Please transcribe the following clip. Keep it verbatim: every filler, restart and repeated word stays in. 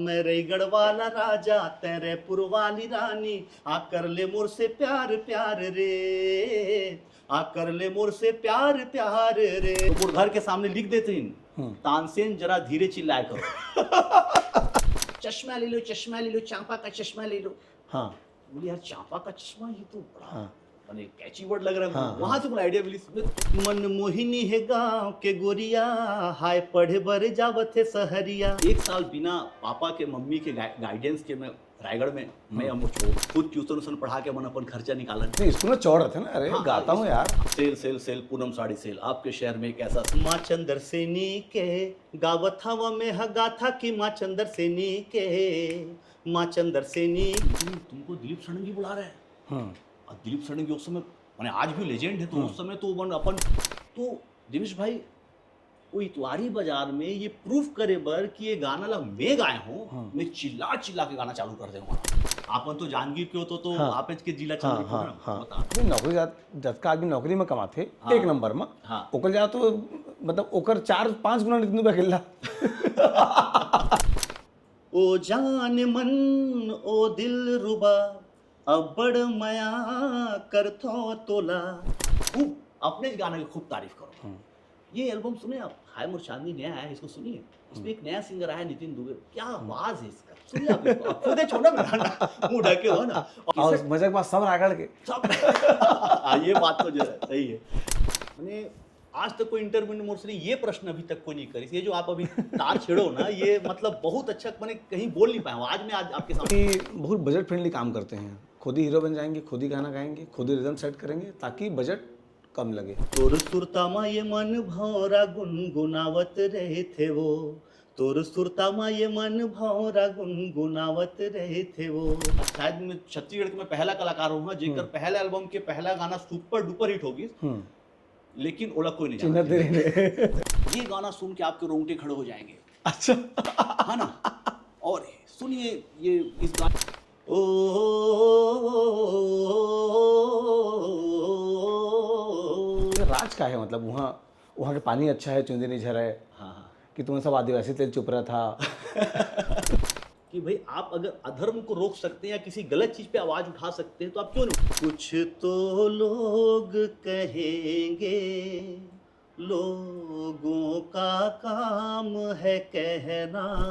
मैं रईगढ़ वाला राजा, तैं रैपुर वाली रानी, आ कर ले मोर से प्यार प्यार रे, आ कर ले मोर से प्यार प्यार रे। तो मोर घर के सामने लिख देते हैं, हम्म। "तानसेन, जरा धीरे चिल्लाया करो।" "चश्मा ले लो, चश्मा ले लो, चांपा का चश्मा ले लो।" हाँ। बोले, "यार, चांपा का चश्मा, ये तो बड़ा हाँ। माने कैची वर्ड लग रहा है।" हाँ, वहां से बोला, आइडिया मिली। "मन मोहिनी है गांव के गोरिया, हाय पढ़े बर जावत है सहरिया।" एक साल बिना पापा के, मम्मी के गाइडेंस के मैं रायगढ़ में, मैं हम छोड़ खुद ट्यूशन उसन पढ़ा के मन अपन खर्चा निकालन। नहीं, स्कूल में चौड़ रहे थे ना। अरे, हाँ, गाता हाँ, हूँ यार। सेल सेल सेल, पूनम साड़ी सेल, आपके शहर में कैसा? माँ चंद्र सेनी के गावत हवा में ह गाथा की माँ चंद्र सेनी के, माँ चंद्र सेनी। तुम, तुमको दिलीप षडंगी बुला रहे हैं। हम्म। और दिलीप षडंगी उस समय, माने आज भी लेजेंड है, तो उस समय तो वन अपन, तो दिनेश भाई, वो इतवारी बाजार में ये प्रूफ करे बर कि ये गाना ला मैं गाए हूँ, मैं चिल्ला चिल्ला के गाना चालू कर देऊंगा। आपन तो जानगी क्यों तो, तो हाँ। आप के जिला हाँ, चंद्रपुर हाँ, ना, हाँ। बता। नहीं, नौकरी जा-, जतका आदमी नौकरी में कमाथे, हाँ। एक नंबर में, हाँ। ओकर जा तो, मतलब, ओकर चार पांच गुना नितिन दुबे अकेला। ओ जान मन, ओ दिल रुबा, अब्बड़ मया करथो तोला। खूब अपने गाना की खूब तारीफ करो। ये एल्बम सुने आप, हाय मोर चांदनी नया आया है, इसको सुनिए। इसमें एक नया सिंगर आया है, नितिन दुबे। क्या आवाज है इसका, सुनिए आप इसको। आप खुद ही छोड़ो ना, मुंह ढके हो ना। और मजे के बाद सब रायगढ़ के। सब हाँ, ये बात तो जो है, सही है। मैंने आज तक कोई इंटरव्यू में मोर से ये प्रश्न अभी तक कोई नहीं करी। ये जो आप अभी तार छेड़ो ना, ये मतलब बहुत अच्छा, मैंने कहीं बोल नहीं पाया हूँ। आज मैं आज आपके सामने कि बहुत बजट फ्रेंडली काम करते हैं, खुद ही हीरो बन जाएंगे, खुद ही गाना गाएंगे, खुद ही रिदम सेट करेंगे, ताकि बजट कम लगे। तोर सुरता मा ये मन भौरा गुनगुनावत रहिथे वो, तोर सुरता मा ये मन भौरा गुनगुनावत रहिथे वो। शायद मैं छत्तीसगढ़ के मैं पहला कलाकार हूँ जेकर पहला एल्बम के पहला गाना सुपर डुपर हिट होगी, हम्म। लेकिन ओला कोई नहीं चिन्ह जानता। दे रहे। ये गाना सुन के आपके रोंगटे खड़े हो जाएंगे, अच्छा। है ना? और सुनिए ये इस गाने, ओ, ये राज का है, मतलब, वहाँ, वहाँ के पानी अच्छा है, चुंदी नहीं झरा है, हाँ, हाँ। कि तुम्हें सब आदिवासी तेल चुप रहा था। कि भाई, आप अगर अधर्म को रोक सकते हैं या किसी गलत चीज पे आवाज उठा सकते हैं, तो आप क्यों नहीं? कुछ तो लोग कहेंगे, लोगों का काम है कहना।